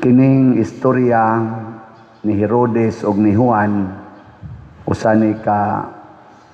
Kining istorya ni Herodes ug ni Juan usa ni ka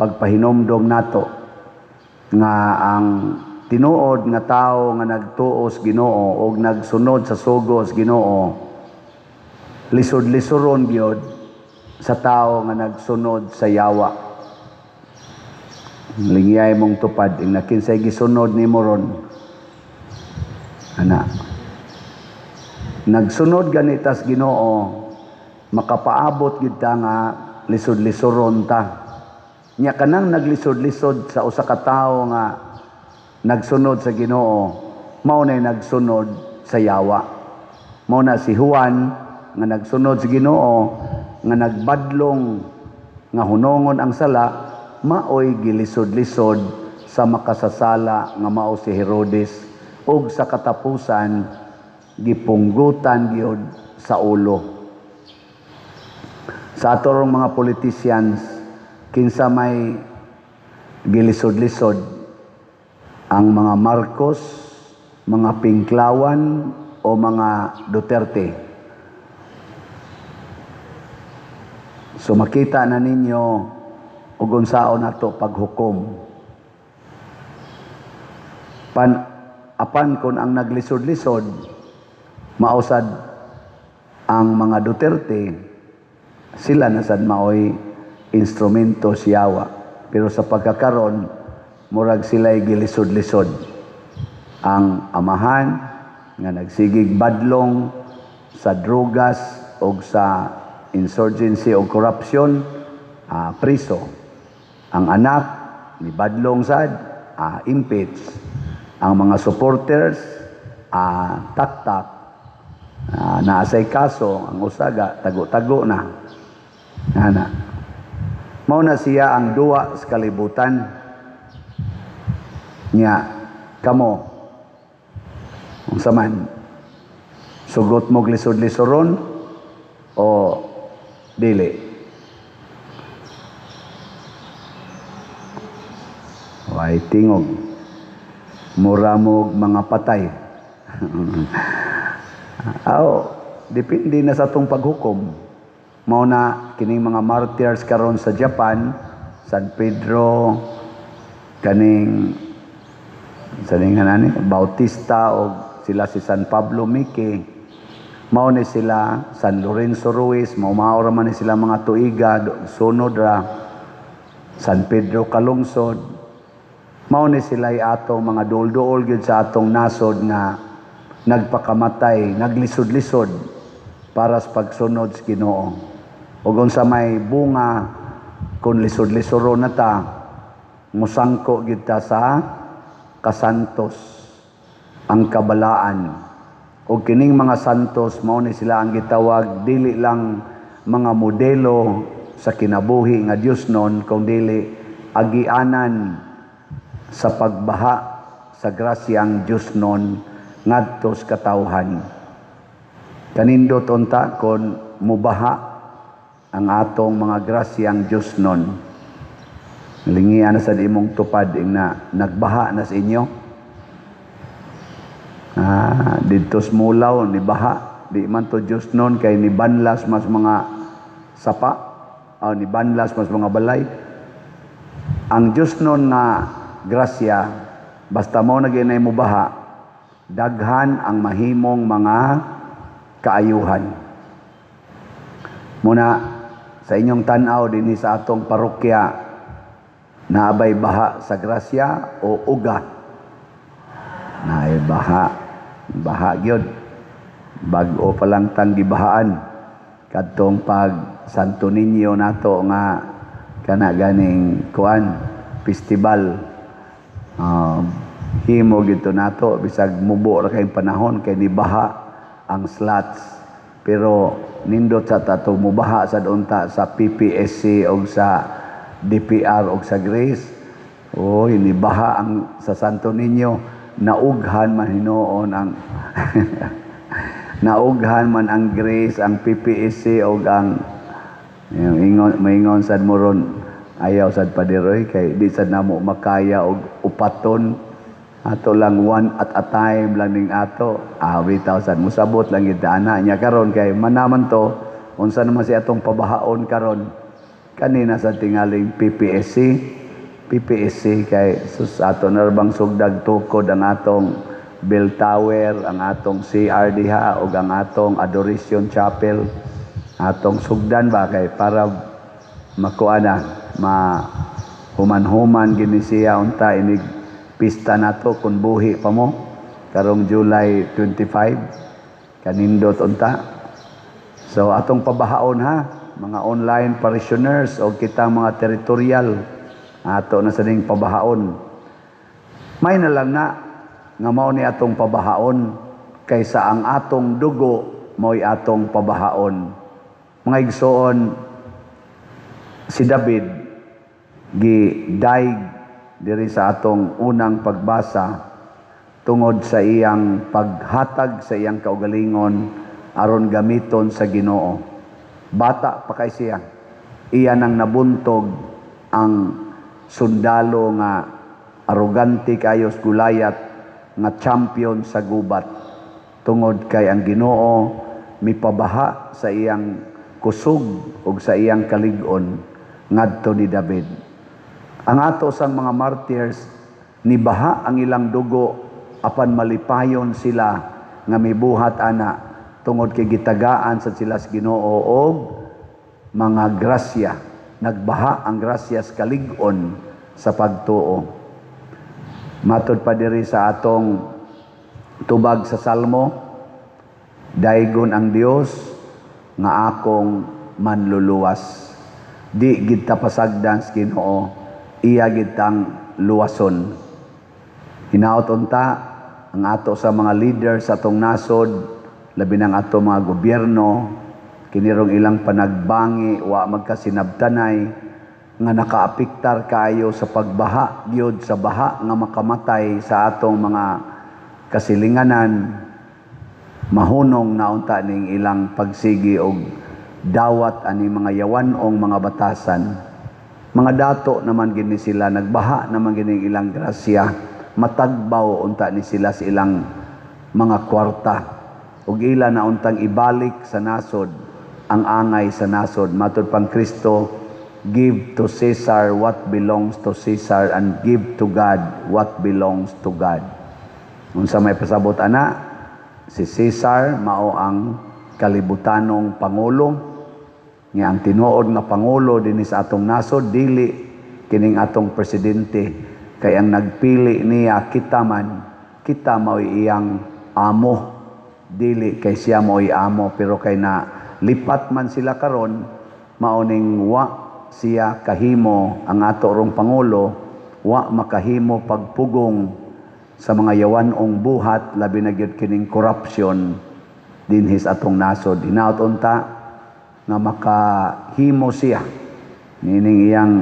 pagpahinomdom nato nga ang tinuod nga tawo nga nagtuo sa Ginoo og nagsunod sa sugo sa Ginoo, lisod-lisoron gyud sa tawo nga nagsunod sa yawa. Lingyay mong tupad ing kinsay gisunod nimo ron ana. Nagsunod gani tas Ginoo, makapaabot gid ta nga lisod-lisoron ta. Nya kanang naglisod-lisod sa usa ka tawo nga nagsunod sa Ginoo, mao nay nagsunod sa yawa. Mao na si Juan nga nagsunod sa Ginoo, nga nagbadlong nga hunongon ang sala, maoy gilisod-lisod sa makasasala nga mao si Herodes, ug sa katapusan gipunggutan gyud sa ulo. Sa atorong mga politicians, kinsa may gilisod-lisod? Ang mga Marcos, mga Pinklawan o mga Duterte? So makita na ninyo ug unsaon nato paghukom. Pan apan kon ang naglisod-lisod mausad ang mga Duterte, sila na sad maoy instrumento siyawa. Pero sa pagkakaron, murag sila'y gilisod-lisod. Ang amahan nga nagsigig badlong sa drugas o sa insurgency o corruption, priso. Ang anak ni badlong sad, impeach. Ang mga supporters, taktak. Naasay kaso, ang usaga, tago-tago na. Ana. Mao na siya ang duwa sa kalibutan. Nya, kamo, unsa man, sugot mo lisod-lisoron o dili? Way tingog. Mura mo mga patay. Aw, depende na sa atong paghukom. Mao na kining mga martyrs karon sa Japan, San Pedro, kaning sa ani Bautista o sila si San Pablo Miki, mao ni sila San Lorenzo Ruiz, mao mao ra man ni sila mga tuiga, sunod ra San Pedro Calungsod. Mao ni sila atong mga duol-duol gyud sa atong nasod nga nagpakamatay, naglisod-lisod para sa pagsunod sa Ginoo. Ug unsa may bunga kung lisod-lisoro na ta, musangko gyud ta sa kasantos, ang kabalaan. Ug kining mga santos, mao ni sila ang gitawag dili lang mga modelo sa kinabuhi nga Dios nun, kung dili agianan sa pagbaha sa grasyang Dios nun ngadto sa katawhan. Kanindot unta kon mubaha ang atong mga grasyang Dios nun. Lingian na sa imong tupad ing na nagbaha na sa inyo. Didto sa Mulaw ni baha, di man to Dios nun kay ni banlas mas mga sapa, o ni banlas mas mga balay. Ang Dios nun nga grasya, basta mo na ginay mo baha, daghan ang mahimong mga kaayuhan. Muna sa inyong tan-aw dinhi sa atong parokya, naabay baha sa grasya o uga? Naay baha, baha gyud. Bag-o pa lang tang gibahaan kadtong pag Santo Niño nato nga kana ganing kuan festival. Himo gito nato bisag mubo ra kayong panahon kay ni baha ang slots, pero nindot sa tato mubaha sad unta sa PPSC og sa DPR og sa Grace. Oy, ni baha ang sa Santo Niño, naughan man hinuon ang naughan man ang Grace, ang PPSC og ang ingon maingon sad mo ron, ayaw sad padiroy kay di sad namo makaya og upaton. Ato lang, one at a time lang ning ato. Ah, bitaw sad musabot lang gid ana nya karon kay manaman to, unsa naman si atong pabahaon karon? Kanina sa tingaling PPSC, PPSC kay sus, ato na bang sugdag tukod ang atong bell tower, ang atong CR diha ug ang atong Adoration Chapel. Atong sugdan ba kay para makuha na, ma human-human gini siya unta inig pista nato kung buhi pa mo karong July 25, kanindot unta. So atong pabahaon ha, mga online parishioners o kita mga territorial, ato na sa ning pabahaon. May na lang na nga mao ni atong pabahaon kaysa ang atong dugo mao'y atong pabahaon. Mga igsoon, si David gidaig diri sa atong unang pagbasa tungod sa iyang paghatag sa iyang kaugalingon aron gamiton sa Ginoo. Bata pa kay siya. Iya nang nabuntog ang sundalo nga arogante kayos Gulayat nga champion sa gubat tungod kay ang Ginoo mipabaha sa iyang kusog ug sa iyang kalig-on ngadto ni David. Ang ato sang mga martyrs, nibaha ang ilang dugo apan malipayon sila nga mibuhat ana tungod kay gitagaan sa sila sa Ginoo og mga grasya. Nagbaha ang grasya sa kalig-on sa pagtuo. Matod pa diri sa atong tubag sa Salmo, daygon ang Dios nga akong manluluwas. Di gid ta pasagdan sa Ginoo, iya gid tang luwason. Hinaot unta ang ato sa mga leader sa atong nasod, labi ng ato mga gobyerno, kinirong ilang panagbangi, wa magkasinabtanay, nga nakaapektar kaayo sa pagbaha gyud, sa baha nga makamatay sa atong mga kasilinganan. Mahunong na unta ning ilang pagsigi og dawat ani mga yawan-ong mga batasan. Mga dato naman gini sila, nagbaha naman gini ilang grasya, matagbaw unta ni sila sa ilang mga kwarta ug ila na untang ibalik sa nasod ang angay sa nasod. Matud pang Kristo, "Give to Caesar what belongs to Caesar and give to God what belongs to God." Unsa may pasabot ana? Si Caesar mao ang kalibutanong pangulo nga ang tinuod nga pangulo dinhi sa atong nasod dili kining atong presidente, kay ang nagpili niya kita man, kita mao'y iyang amo, dili kay siya mao'y amo. Pero kay na lipat man sila karon, mao ning wa siya kahimo, ang ato rong pangulo wa makahimo pagpugong sa mga yawan-ong buhat, labi na gyud kining corruption dinhi sa atong nasod. Hinaot unta nga makahimo siya nining iyang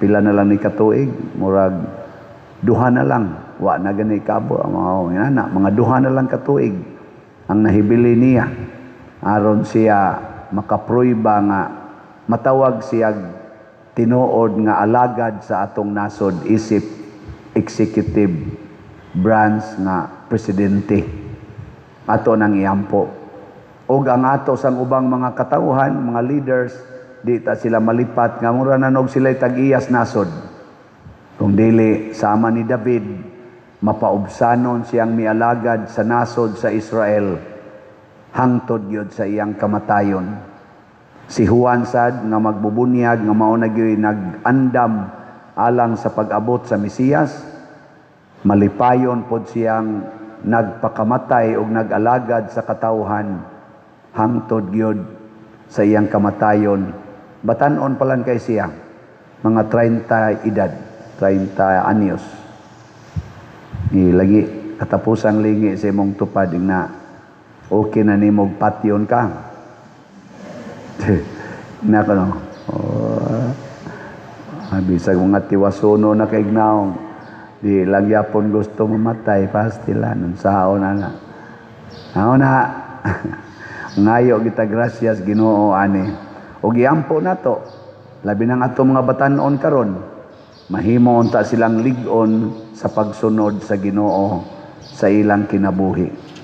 pila na lang ni katuig, murag duha na lang, wa na gani kabo ang mga inana, mga duha na lang katuig ang nahibili niya aron siya makapruiba nga matawag siya tinuod nga alagad sa atong nasod isip executive branch nga presidente. Ato nang iampo og ang ato sang ubang mga katawhan, mga leaders, di ta sila malipat nga mura na nog sila'y tag-iyas nasod. Kung dili, sama ni David, mapaubsanon siyang mialagad sa nasod sa Israel hangtod gyud sa iyang kamatayon. Si Juan sad nga magbubunyag, nga mao na gyud nag-andam alang sa pag-abot sa Mesiyas, malipayon pod siyang nagpakamatay og nag-alagad sa katawhan hangtod gyud sa iyang kamatayon. Batan-on pa lang kay siya, mga 30 edad, 30 anyos. Ni lagi katapusang lingi sa imong tupad na okay na nimo patyon ka. Na kono. Oh, bisag mga tiwasuno na kay gnaong di lang yapon gusto mamatay pastilan unsaon ana. Mao na ngayo kita grasyas Ginoo ani. Ug iampo nato labi nang ato mga batan-on karon. Mahimo unta silang lig-on sa pagsunod sa Ginoo sa ilang kinabuhi.